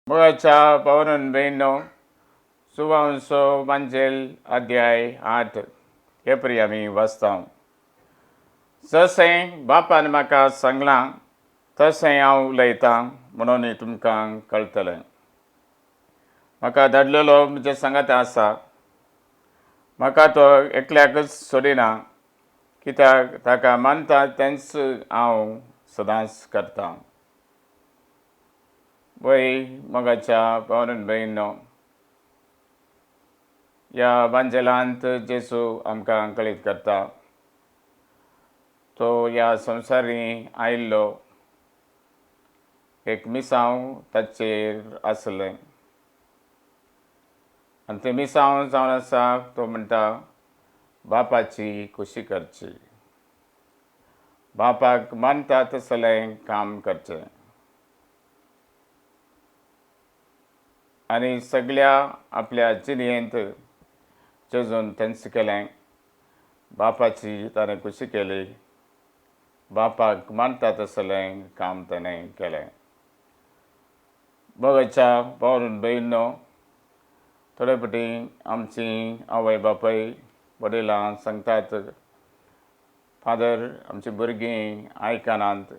मोगाच्या पावरून भयणो सुवांसो मांजेल अध्याय 8 हे परी आमी वाचता. जशें बापान म्हाका सांगलां तशें हांव उलयतां म्हणून तुमकां कळटलें. म्हाका धाडलेलो म्हजे सांगात आसा, म्हाका तो एकल्याकच सोडिना, कित्याक ताका मानता तेंच हांव सदांच करतां. वय मोगाच्या पावरून भयणो, ह्या वांजेलांत जेजू आमकां कळीत करता, तो ह्या संवसारी आयिल्लो एक मिसांव ताचेर आसलें आनी तें मिसांव जावन आसा. तो म्हणटा बापाची खुशी करची, बापाक मानता तसलें काम करचें आनी सगल्या आपल्या जिणेंत जेजून तेंच केलें. बापाची ताणें खुशी केली, बापाक मानता तसलें काम ताणें केलें. मोगाच्या पावरून भयणो, थोडे फावटी आमची आवय बापूय वडिलां सांगतात, फादर आमची भुरगीं आयकनात,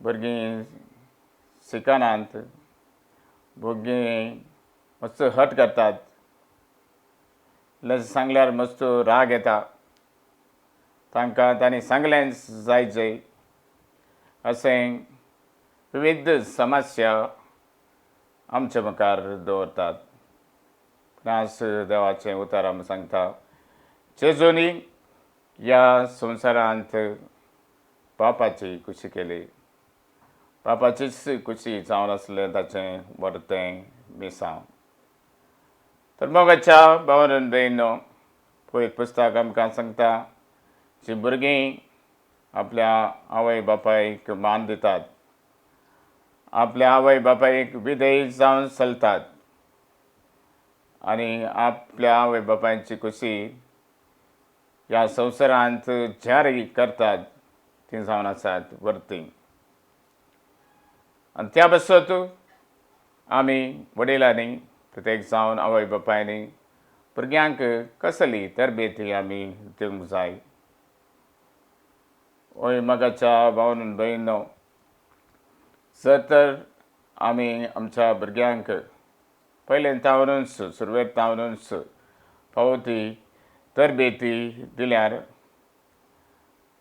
भुरगीं शिकनात, भुरगीं मस्त हट करतात, सांगल्यार मस्त राग येता तांकां, तांणी सांगलें जायचे. अशें विविध समस्या आमचे मुखार दवरतात. आज देवाचें उतर आमी सांगता, जेजूनी ह्या संवसारांत बापाची खुशी केली, बापाचीच खुशी जावन आसलें ताचें व्हरतें मिसांव. तर मोगाच्या भावान भयणो, पवित्र पुस्तक आमकां सांगता, जी भुरगीं आपल्या आवय बापायक मान दितात, आपल्या आवय बापायक विधेय जावन चलतात आनी आपल्या आवय बापायची खुशी ह्या संवसारांत जारी करतात, ती जावन आसात व्हरती. आनी त्या पासत आमी वडिलांनी प्रत्येक जावन आवय बापायनी भुरग्यांक कसली तरबेती आमी दिवंक जाय. ओय मोगाच्या भावान भयणो, जर तर आमी आमच्या भुरग्यांक पयलें तावनूच सुरवेक तावनूच फावो ती तरबेती दिल्यार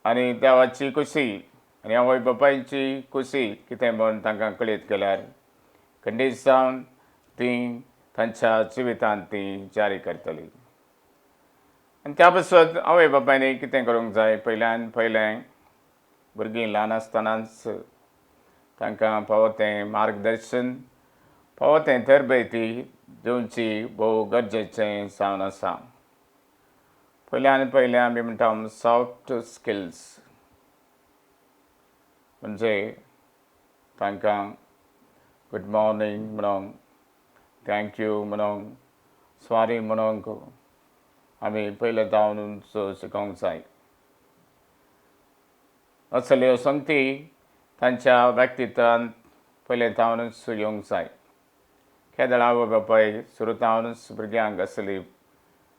आनी देवाची खुशी आनी आवय बापायची खुशी कितें म्हूण तांकां कळीत केल्यार खंडीत जावन ती तांच्या जिवितांत ती जारी करतली. आनी त्या पासत आवय बापायनी कितें करूंक जाय, पयल्यान पयलें भुरगीं ल्हान आसतनाच तांकां फावो तें मार्गदर्शन, फावो तें तरबेती दिवची भोव गरजेचें जावन आसा. पयल्यान पयलें आमी म्हणटा सॉफ्ट स्किल्स, म्हणजे तांकां गुड मॉर्निंग म्हणूंक, thank you म्हणूंक, सॉरी म्हणूंक आमी पयले जावन शिकोवंक जाय. असल्यो संगती तांच्या व्यक्तित्वान पयले जावनूच येवंक जाय. केदळ आवय बापाय सुरू जावनूच भुरग्यांक असली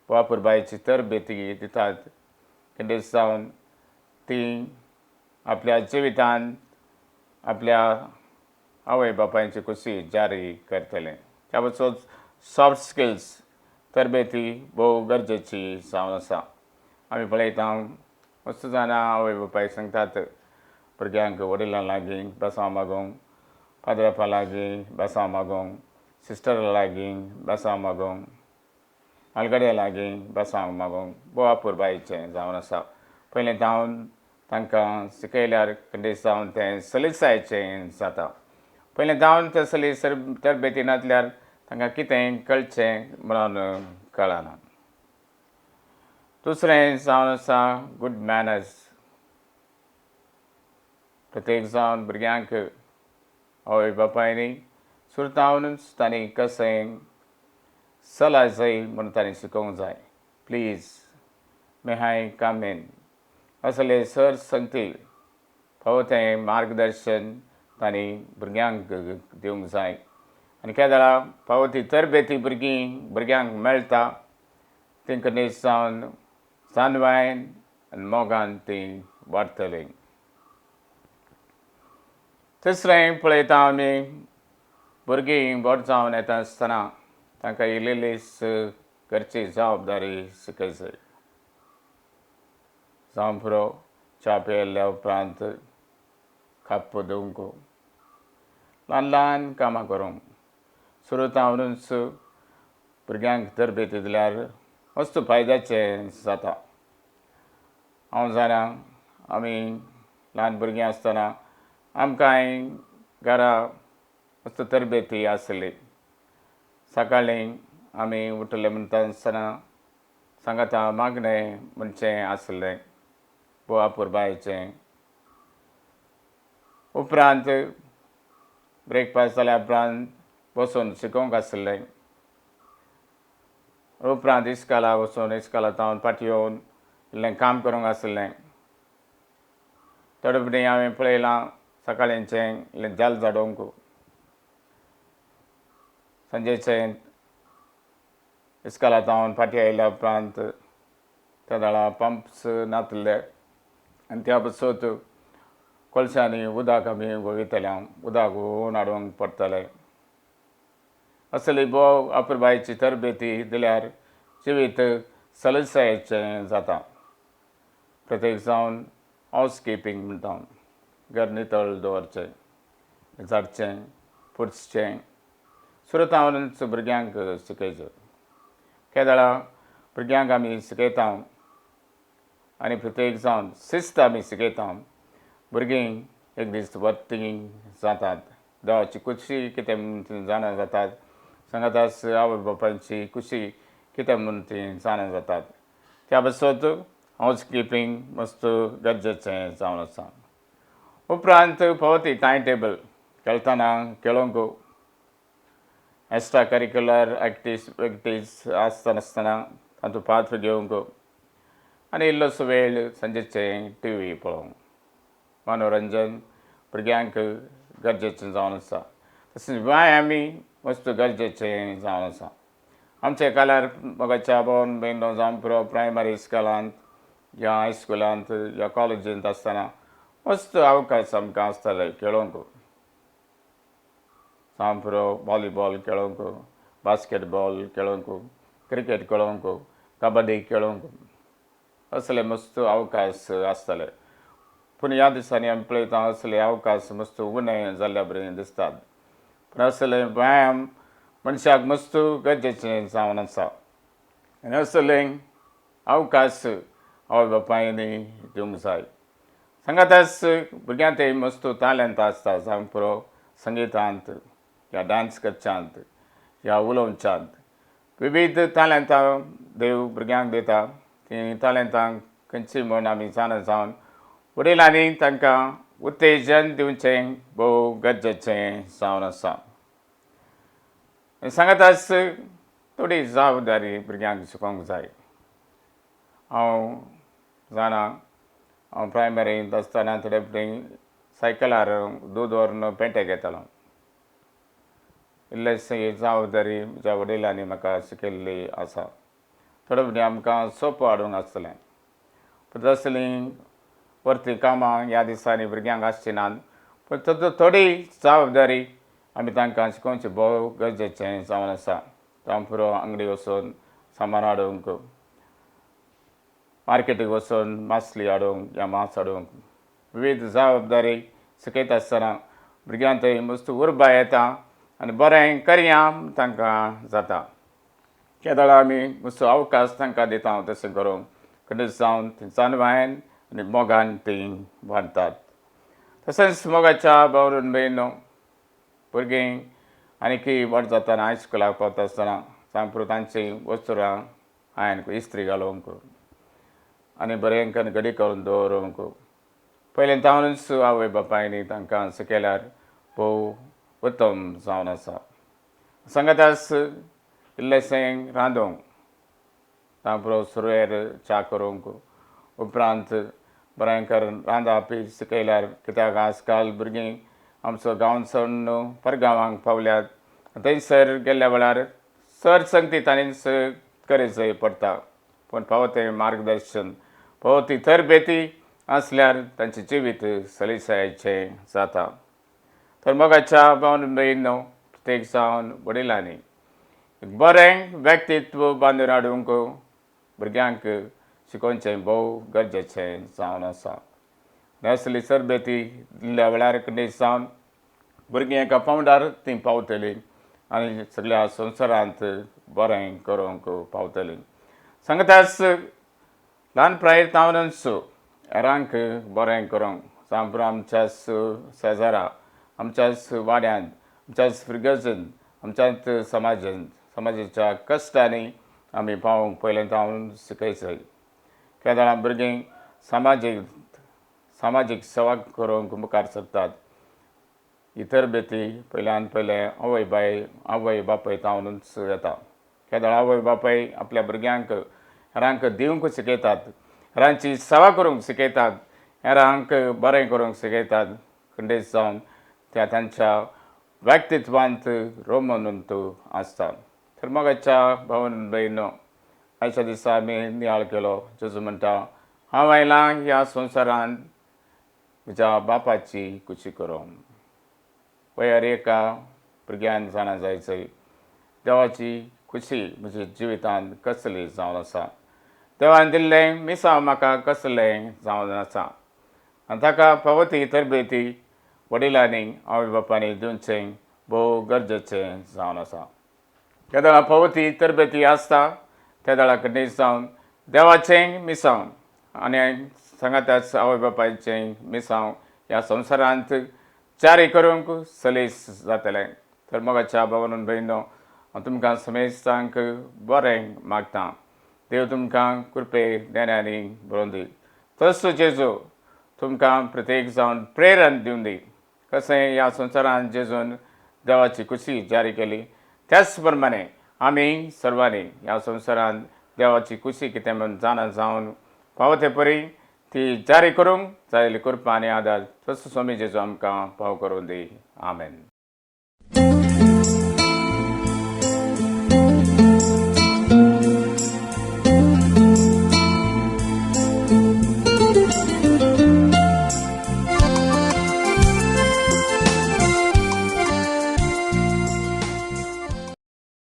वापुरबायची तरबेती दितात, खंडीत जावन ती आपल्या जिवितांत आपल्या आवय बापायची खुशी जारी करतले. त्या पासत सॉफ्ट स्किल्स तरबेती भोव गरजेची जावन आसा. आमी पळयता मस्त जाणां आवय बापाय सांगतात भुरग्यांक वडिलां लागीं बेसांव मागूंक, फादरापा लागीं बेसांव मागूंक, सिस्टरा लागीं बेसांव मागूंक, म्हालगड्या लागीं बेसांव मागूंक भोव अपुरबायेचें जावन आसा. पयलें जावन तांकां शिकयल्यार खंडीत जावन तें सलीसायेचें जाता. पयलें जावन तसली तरबेती नासल्यार तांकां कितें कळचें म्हणून कळना. दुसरें जावन आसा गुड मॅनर्स. प्रत्येक जावन भुरग्यांक आवय बापायनी सुरतावनूच तांणी कशें चला जाय म्हूण तांणी शिकोवंक जाय. Please, may I come in, असले सर संगती फावो तें मार्गदर्शन तांणी भुरग्यांक दिवंक जाय आनी केदळा फावो ती तरबेती भुरगीं भुरग्यांक मेळटा तेंकां नीज जावन जाणवायेन आनी मोगान तीं वाडटलीं. तिसरें पळयता आमी भुरगीं व्हड जावन येता आसतना तांकां इल्ली इल्ली घरची जबाबदारी शिकयत जाय. जावं पुरो च्या पियेल्या उपरांत कप धुवंक, ल्हान ल्हान कामां करूंक सुरू जावनूच भुरग्यांक तरबेती दिल्यार मस्त फायद्याचें जाता. हांव जाणां आमी ल्हान भुरगीं आसतना आमकांय घरा मस्त तरबेती आसली. सकाळीं आमी उठले म्हणटा आसतना सांगाता मागणें म्हणचें आसलें भोव अपुरबायेचें. उपरांत ब्रेकफास्ट जाल्या उपरांत बसून शिकोवंक आसलें. उपरांत इस्कोलाक वचून इस्कोला सावन फाटीं येवन इल्लें काम करूंक आसलें. थोडे फावटी हांवें पळयलां सकाळचें इल्लें जाल झाडूंक, सांजेचें इस्कोला सावन फाटीं आयल्या उपरांत त्या वेळार पंप्स नासले आनी त्या पासत कोळश्यांनी उदक आमी व्हयताले उदक व्होवन हाडूंक पडटालें. असली भोव अपुरबायेची तरबेती दिल्यार जिवीत सलसायेचें जाता. प्रत्येक जावन हावज किपींग म्हणटा घर नितळ दवरचें, झाडचें, पुसचें सुरतावनूच भुरग्यांक शिकयचें. केदळा भुरग्यांक आमी शिकयता आनी प्रत्येक जावन शिस्त आमी शिकयता भुरगीं एक दीस व्हडलीं जातात. देवाची खुशी कितें म्हूण तीं जाणा जातात. सांगाताच आवय बापायची खुशी कितें म्हूण तीं जाणा जातात. त्या पासत हावज किपींग मस्त गरजेचें जावन आसा. उपरांत फावो ती टायम टेबल खेळटना खेळोंक एक्स्ट्रा करिकुलर एक्टिविटीज आसतना आसतना तातूंत पात्र घेवंक आनी इल्लोसो वेळ सांजेचें टी व्ही पळोवंक मनोरंजन भुरग्यांक गरजेचें जावन आसा. तशेंच व्यायामूय मस्त गरजेचें जावन आसा. आमच्या काळार मोगाच्या भोवन भयणो जावं पुरो प्रायमरी इस्कोलांत या हायस्कुलांत या कॉलेजींत आसतना मस्त अवकाश आमकां आसताले खेळोंक. जावं पुरो वॉलीबॉल खेळोंक, बास्केटबॉल खेळोंक, क्रिकेट खेळोंक, कबड्डी खेळोंक असले मस्त अवकाश आसताले. पूण ह्या दिसांनी आमी पळयता असले अवकाश मस्त उणें जाल्ल्या बरें दिसतात. पूण असले व्यायाम मनशाक मस्त गरजेचें जावन आसा आनी असले अवकाश आवय बापायनी दिवंक जाय. सांगाताच भुरग्यांक तें मस्त तालेंत आसता जावं पुरो संगितांत या डांस करच्यांत या उलोवच्यांत विविध तालेंतां देव भुरग्यांक दिता तीं तालेंतां खंयची म्हूण आमी जाणा जावन वडिलांनी तांकां उत्तेजन दिवचें भोव गरजेचें जावन आसा. सांगाताच थोडी जबाबदारी भुरग्यांक शिकोवंक जाय. हांव जाणा हांव प्रायमरींत आसतना थोडे फावटी सायकलार दूद व्हरून पेंटेक येतालो. इल्लीशी जबाबदारी म्हज्या वडिलांनी म्हाका शिकयल्ली आसा. थोडे फावटी आमकां सोपो हाडूंक आसतालें पूण तसलीं व्हरती कामां ह्या दिसांनी भुरग्यांक आसची नात पूण थोडी जबाबदारी आमी तांकां शिकोवची भोव गरजेचें जावन आसा. जावं पुरो आंगडी वचून सामान हाडूंक, मार्केटीक वचून मासली हाडूंक या मांस हाडूंक विविध जबाबदारी शिकयता आसतना भुरग्यांक थंय मस्त उर्बा येता आनी बरें करया तांकां जाता. केदळा आमी मातसो अवकाश तांकां दिता तशें करूंक खंडीत जावन जाणवायेन आनी मोगान तीं वाडटात. तशेंच मोगाच्या भाव भयणीनो भुरगीं आनीकय व्हड जातना हायस्कुलाक पावता आसतना जावं तांची वस्त्रां हांवें इस्त्री घालूंक आनी बरें करून घडी करून दवरूंक पयलें तावनूच आवय बापायनी तांकां शिकयल्यार भोव उत्तम जावन आसा. सांगाताच इल्लेशें रांदूंक जावं सुरवेर च्या करूंक उपरांत बरें करून रांदप बी शिकयल्यार कित्याक आज काल भुरगीं आमचो गांव सोडून परगांवांक पावल्यात. थंयसर गेल्ल्या वेळार चड संगती ताणीच करची पडटा, पूण फावो तें मार्गदर्शन, फावो ती तरबेती आसल्यार तांचें जिवीत सलीसायेचें जाता. तर मोगाच्या भावांनो भयणींनो, प्रत्येक जावन वडिलांनी बरें व्यक्तित्व बांदून हाडूंक भुरग्यांक शिकोवचें भोव गरजेचें जावन आसा. असली तरबेती दिल्ल्या वेळार खंडीत जावन भुरगीं एका पांवड्यार तीं पावतलीं आनी सगळ्या संवसारांत बरें करूंक पावतलीं. सांगताच ल्हान पिरायेर सावनच हेरांक बरें करूंक, जावं आमच्याच शेजारा, आमच्याच वाड्यांत, आमच्याच फिर्गजेंत, आमच्याच समाजांत, समाजाच्या कश्टांनी आमी पावूंक पयले सावन शिकयताय. केदळा भुरगीं समाजीक सामाजीक सेवा करूंक मुखार सरतात. ही तरबेती पयल्यान पयलें आवय बाय आवय बापूय जावनूच येता. केदळा आवय बापूय आपल्या भुरग्यांक हेरांक दिवंक शिकयतात, हेरांची सेवा करूंक शिकयतात, हेरांक बरें करूंक शिकयतात, खंडीत जावन त्या तांच्या व्यक्तित्वांत रोमनूत आसता. तर मोगाच्या भावांनो भयणींनो, आयच्या दिसा आमी नियाळ केलो. जेजू म्हणटा, हांव आयलां ह्या संवसारांत म्हज्या बापाची खुशी करूंक. वयर एका भुरग्यान जाणा जायचय, देवाची खुशी म्हज्या जिवितांत कसली जावन आसा, देवान दिल्लें मिसांव म्हाका कसलें जावन आसा, आनी ताका फावो ती तरबेती वडिलांनी आवय बापायनी दिवचें भोव गरजेचें जावन आसा. केदळा फावो ती तरबेती आसता तेदळा खंडीत जावन देवाचें मिसांव आनी सांगाताच आवय बापायचें मिसांव ह्या संवसारांत जारी करूंक सलीस जातलें. तर मोगाच्या भावांनो भयणींनो, हांव तुमकां समेस्तांक बरें मागतां. देव तुमकां कृपे देण्यांनी भरोवन दी. तसो जेजू तुमकां प्रत्येक जावन प्रेरण दिवन दी. कशें ह्या संवसारांत जेजून देवाची खुशी जारी केली, त्याच प्रमाणे आमी सर्वांनी ह्या संवसारांत देवाची खुशी कितें म्हूण जाणा जावन फावो ते परी ती जारी करूंक जायली कृपा आनी आदार तसो स्वामी जेजू आमकां पाव करूं दी. आमेन.